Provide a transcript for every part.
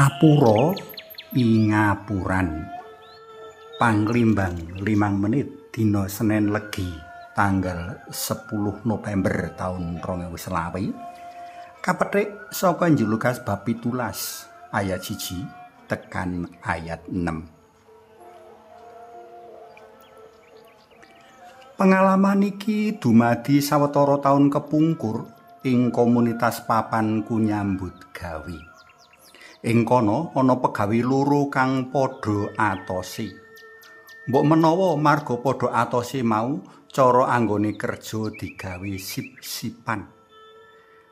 Apura Ingapuran. Panglimbang 5 menit dina Senin Legi tanggal 10 November taun 2020. Kapethik saka Injil Lukas bab 17 ayat 1 tekan ayat 6. Pengalaman iki dumadi sawetara taun kepungkur ing komunitas papanku nyambut gawe. Ing kono ana pegawe loro kang padha atose. Mbok menawa marga padha atose mau cara anggone kerja digawe sip-sipan.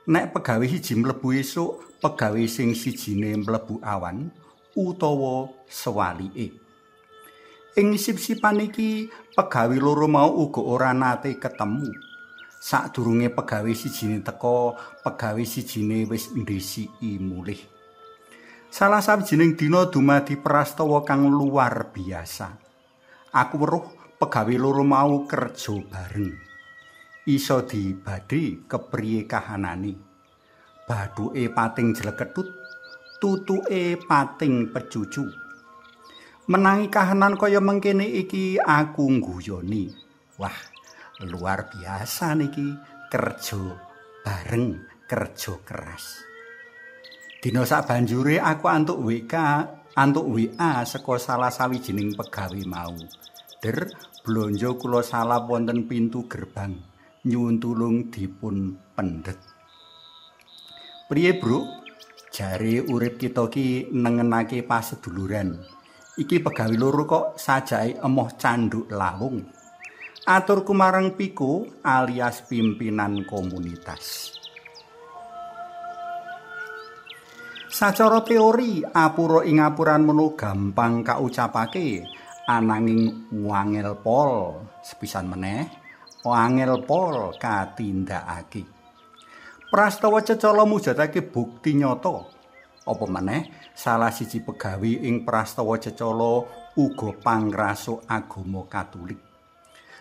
Nek pegawe siji mlebu esuk, pegawe sing sijine mlebu awan utawa sewalike. Ing sip-sipan iki pegawe loro mau uga ora nate ketemu. Sadurunge pegawe sijine teka, pegawe sijine wis ndhisiki mulih. Salah sawijining dina dumadi prastawa kang luar biasa. Aku weruh pegawe loro mau kerja bareng. Iso dibadhi kepriye kahanane. Bathuke pating jleketut, tutuke pating pecucu. Menangi kahanan kaya mengkene iki aku ngguyoni. Wah, luar biasa niki kerja bareng, kerja keras. Dina sabanjure aku antuk WA saka salah sawijining pegawe mau. Der, blonjo kula salap wonten pintu gerbang, nyuwun tulung dipun pendhet. Priye, Bro? Jare urip kita ki nengenake paseduluran. Iki pegawe loro kok sajake emoh canduk lawung. Aturku marang Piko alias pimpinan komunitas. Sacara teori, apura ingapuran meno gampang kaucapake, ananging wangel pol sepisan meneh, wangel pol katindakake. Prastawa cecala mujudake bukti nyata. Apa meneh salah siji pegawe ing prastawa cecala uga pangrasuk agama Katolik.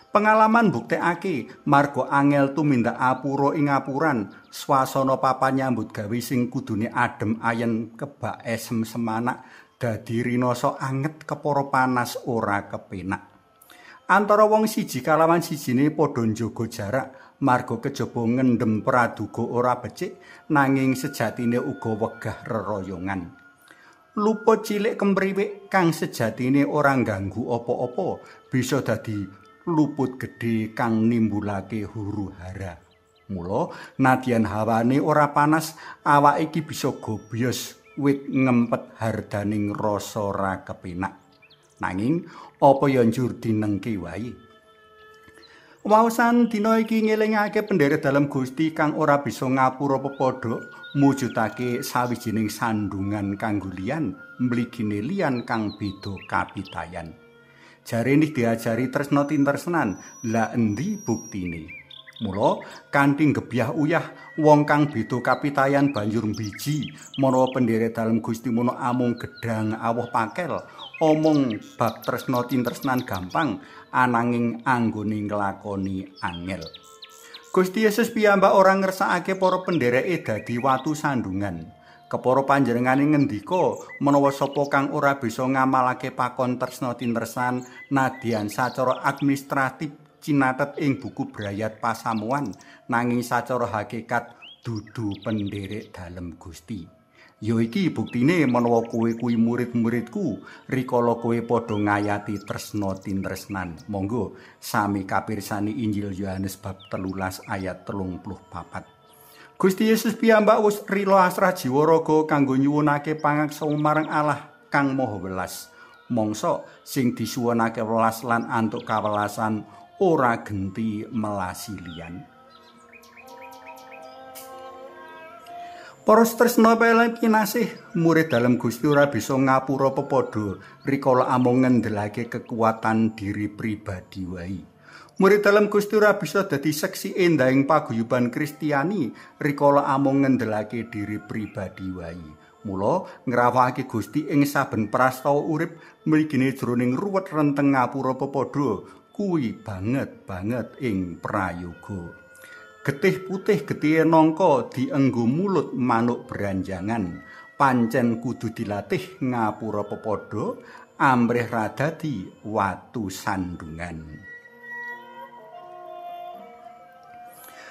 Pengalaman buktekake marga angel tumindak apura ingapuran, swasana papan nyambut gawe sing kudune adem ayen kebak esem semanak dadi rinasa anget kepara panas ora kepenak. Antara wong siji kalawan sijine padha njaga jarak marga kejaba ngendhem praduga ora becik nanging sejatine uga wegah reroyongan. Luput cilik kemriwik kang sejatine ora ngganggu apa-apa bisa dadi luput gedhe kang nimbulake huru-hara. Mula nadyan hawane ora panas, awake iki bisa gobyos wit ngempet hardaning rasa ora kepenak. Nanging apa ya njur dinengke wae. Waosan dina iki ngelingake pendherek dalem Gusti kang ora bisa ngapura pepadha mujudake sawijining sandungan kanggo liyan, mligine liyan kang beda kapitayan. Jarene diajari tresna tintresnan, lah endi buktine? Mula kanthi gebyah uyah wong kang beda kapitayan banjur mbiji menawa pendherek dalem Gusti mono amung gedhang awuh pakel, omong bab tresna tintresnan gampang ananging anggone nglakoni angel. Gusti Yesus piyambak ora ngersakake para pendereke dadi watu sandungan. Kepara panjenengane ngendika menawa sapa kang ora bisa ngamalake pakon tresna tintresnan nadyan sacara administratif cinatet ing buku brayat pasamuan nanging sacara hakikat dudu penderek dalem Gusti. Ya iki buktine menawa kowe kuwi murid-muridku rikala kowe padha ngayati tresna tintresnan. Monggo sami kapirsani Injil Yohanes bab 13 ayat 34. Gusti Yesus piyambak wis rila asrah jiwa raga kanggo nyuwunake pangaksa marang Allah kang Maha Welas. Mangsa sing disuwunake welas lan antuk kawelasan ora genti melasi liyan. Para tresna kinasih, murid dalem Gusti ora bisa ngapura pepadha rikala amung ngendelake kekuatan diri pribadi wae. Murid dalem Gusti ora bisa dadi seksi endahing paguyuban Kristiani rikala amung ngendelake diri pribadi wae. Mula ngrawahake Gusti ing saben prastawa urip mligine jroning ruwet renteng ngapura pepadha kuwi banget banget ing prayoga. Getih putih getihe nangka dienggo mulut manuk branjangan. Pancen kudu dilatih ngapura pepadha amrih ra dadi watu sandungan.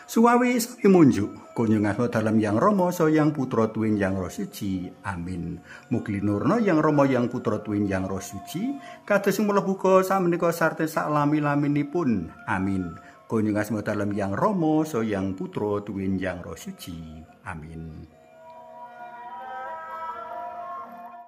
Suwawi sami munjuk kunjung asma dalem Yang Rama saha Yang Putra tuwin Yang Roh Suci. Amin. Mugi linurna Yang Rama Yang Putra tuwin Yang Roh Suci kados mlebu buka samenika sarta saklami-laminipun. Amin. Kunjung asma dalem Yang Rama saha Yang Putra tuwin Yang Roh Suci. Amin.